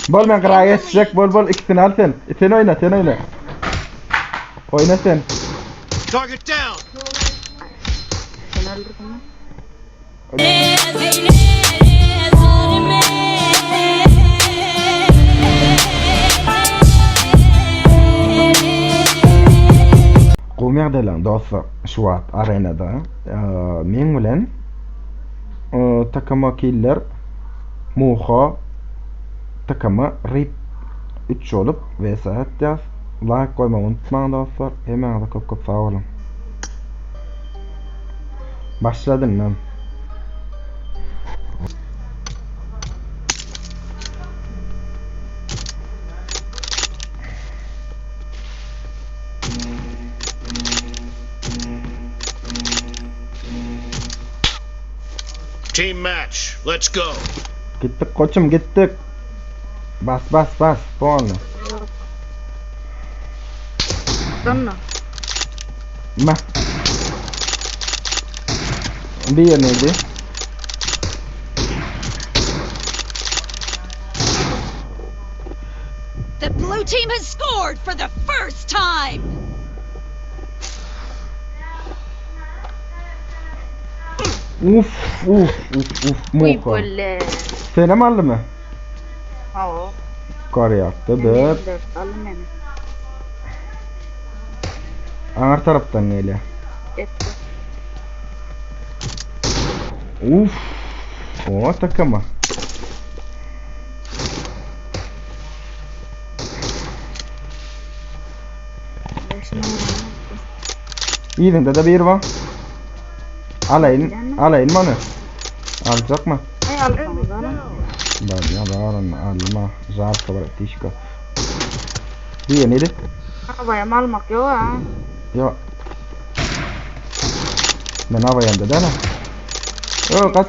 Bol men gyra geçjek bol bol ikisini al sen. Sen oýna sen oýna. Oýna sen. Target down. Sen öldürdün mü? Gowy ýagdaýlaň dostlar şu wagt arenada meň bilen TKM killer Muha TKM rip 3 bolup vs atýas laýk goýmagy unutmaň dostlar hemmäňize köp köp sag boluň Başladyn men. Team match. Let's go. Gitdik koçum gitdik. Bas bas bas. Polny. Sonra. Ma. Bir neydi? The blue team has scored for the first time. Uf uf uf uf Uy muha. böyle. Senem aldy mı? Hawa. Kar yaptı. Dur. Alın beni. Aňyr tarapdan gelýär. Etti. Uf. O takama. Ýerinde de bir bar. Alaýyn, alaýyn many. Aljakmy? Ay alsanız alın. Bar ya bar alma. Žalko bratişko. Diýen edip. Havaya almak yok ha. Yo. Men awaýanda däl. Ö, kaç.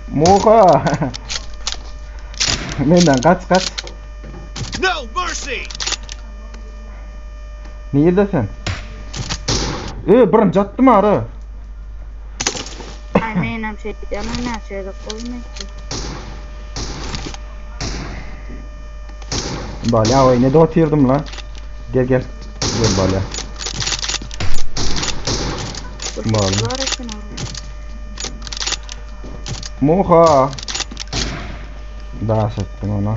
Muha. Menden kaç kaç. No mercy. Nirde sen? Ö, birinji atdym ara. Ay menem şey diyemem ne şeyde koymayın ki. Balya oy ne de oturdum lan. Gel gel. Gel balya. Balya. Var etsin abi. Muha. Daş ettim ona.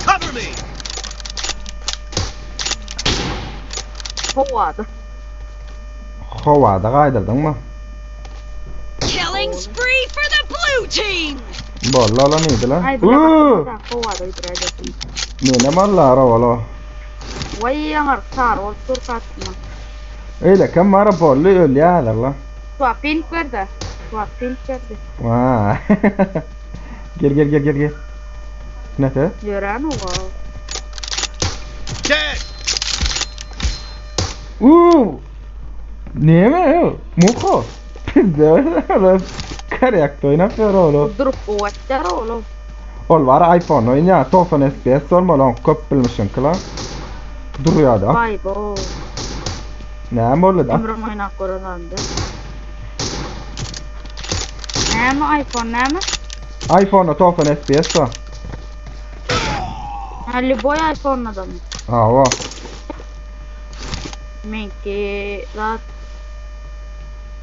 Cover me. Kovada. Havada gaýdyrdyň mı? Killing spree for the blue team. Bolla lan iyiydi lan. Ay bile Uuu. bak. Kovada öldüreceksin. Ne mallar ola. Vay yanar sar ol dur katma. Öyle kim var bollu ölýärler lan. Swapin verdi. Swapin verdi. Vay. Gel gel gel gel gel. Nete? Gören o. Dead. Uuu. Ne mi? Muho. Pizde. Karyakta oynap ýör oğlu. Durup kuvvetler oğlum. Ol var iPhone oýnaýar. 90 FPS olmaly, oň köp bilmişim kila. Durýar da. Vay bo. Näme boldy da? Ömrüm oynak koronandı. Ne mi iPhone ne mi? iPhone'da 90 FPS var. Ha boy iPhone'la da mı? Hawa. Menki zat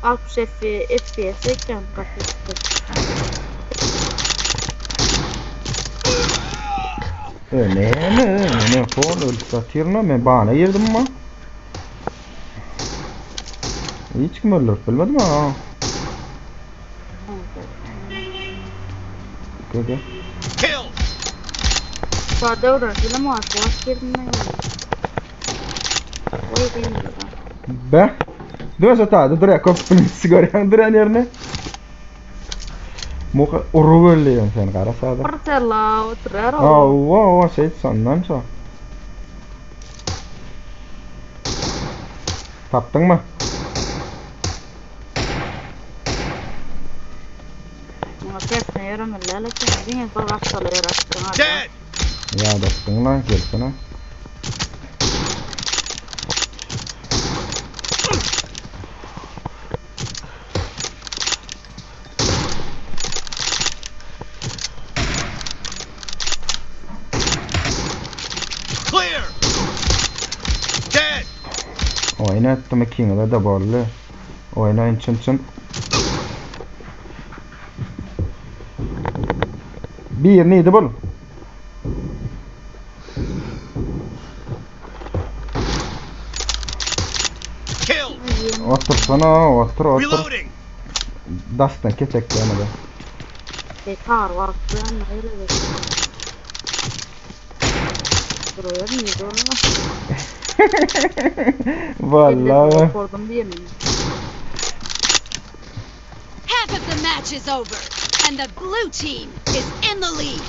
60 FPS ekran kapattık. E, näme? Ne phone ölüp ýatyryn men bana girdim mi? Hiç kim öldürüp bilmedim ha. Gel gel. Kill. Sade uğraşıyla mı var? Boş girdim ben. Oy benim de. Be. Dur şata, dur ya köp bilmesi görýän duran ýerine. Muha urup öldürýän sen gara sada. Parçala oturar o. Hawa, hawa, şey sandan şo. Tapdyň mı? Tersine ýöremeli däl eken. Diňe bir gapdala ýöräpsiň adam. Dead! Ýadatdyň lan gelsene. Clear! Dead! Oýun etdim ikiňize de boldy. Oýnaýyn çyn çyn. Bir neydi bul? Kill! Otursana otur otur. Reloading! Dastan keçek ýa-da. Bekar wagtly ýanna ýere. Duruyor muydu onu? Vallahi. Sordum diye mi? Half of the match is over, and the blue team is in the lead.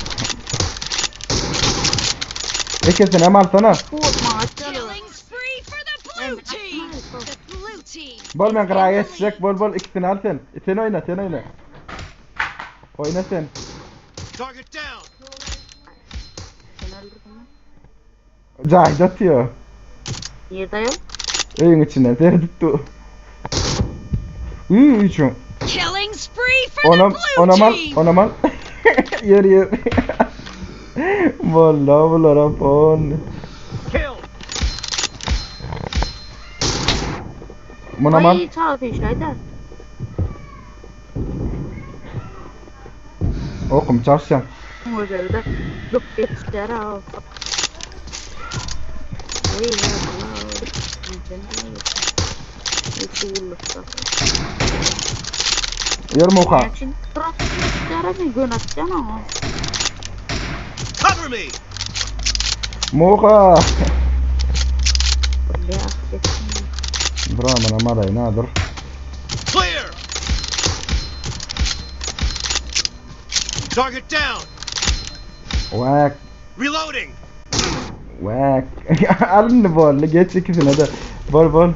İkisini hem alsana. Korkma açalım. Killing spree for the blue team. The blue team. Bol men is in gyrağa the lead. geçjek. Bol bol ikisini al sen. Sen oyna sen oyna. Oyna sen. Target down! Sen öldürdün mü? Cahit atıyor. Nerede yok? Öýüň içinden seyredip du. Üy üçün. Killing spree for the Onam blue onam al team. onam al. Yer yer. Vallahi bulara pon. Kill! Munam al. Ay çarpı şeyde. Okum çarşam. Güzeldi. Yok geçtiler ha. Ay ya Allah. Yer muha. Cover me! Muha. Dur aman aman na dur. Clear! Target down! Vak Reloading! vak. Alın bol geç ikisine de. Bol bol.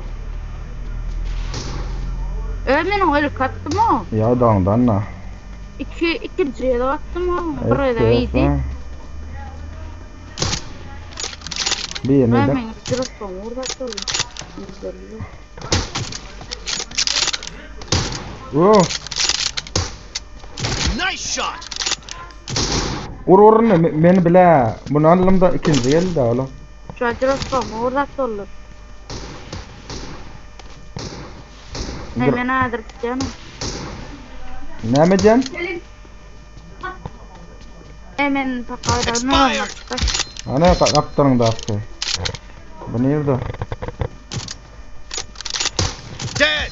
Ömer'in öyle kattı mı? Ya dağdan na. İki, ikinciye de kattım o. Buraya da iyiydi. Bir neydi? Ömer'in sırası orada kalıyor. Oh. Nice shot! Ur ur ne men bile. Bunu aldım da ikinci geldi oğlum. Şu an sırası orada kalıyor. Dur. Hemen adır canım. Ne edeceksin? Hemen takar. Expired. Ana kaptırın da attı. Bu nerede? Dead!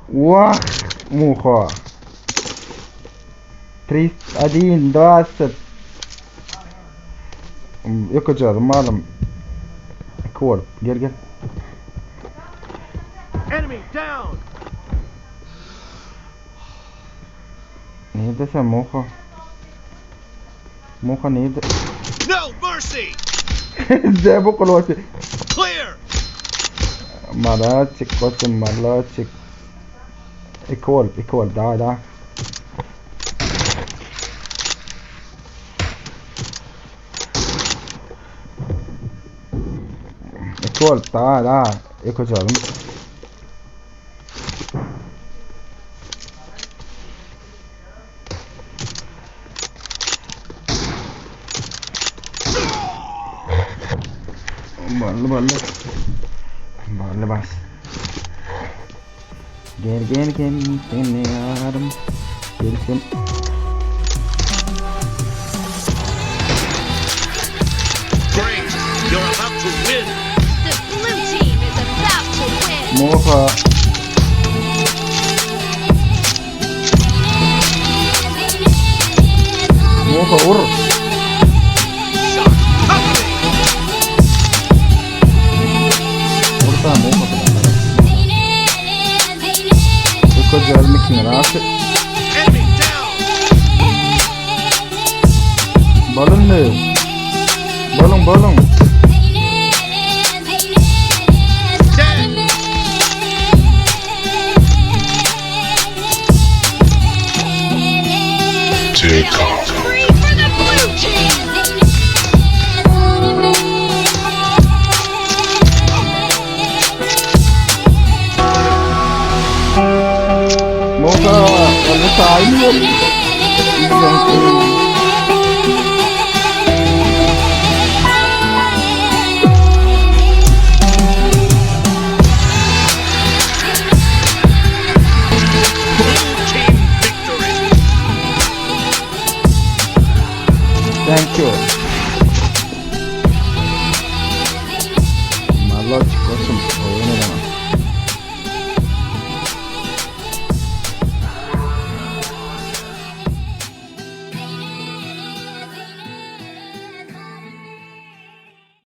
Vah muha. 3 1 20. Yakacağım malum. Kor gel gel. Enemy down! Nerede sen Muha? Muha nerede? No mercy! Ze bu kolosi. Clear! Malaçık koçum malaçık. Ekol ekol daha daha. Ekol daha daha. Ekocalım. Ballı ballı. Ballı bas. Gel gel gel seni yarım. Gelsin. Great! You're about to win! The blue team is about to win. Muha. Muha ur. Shot! Cover me! Orta Muha. Ekocalım ikinci rahat. Enemy down! Balın ne? Balın balın. Muha, onda taýyn bol.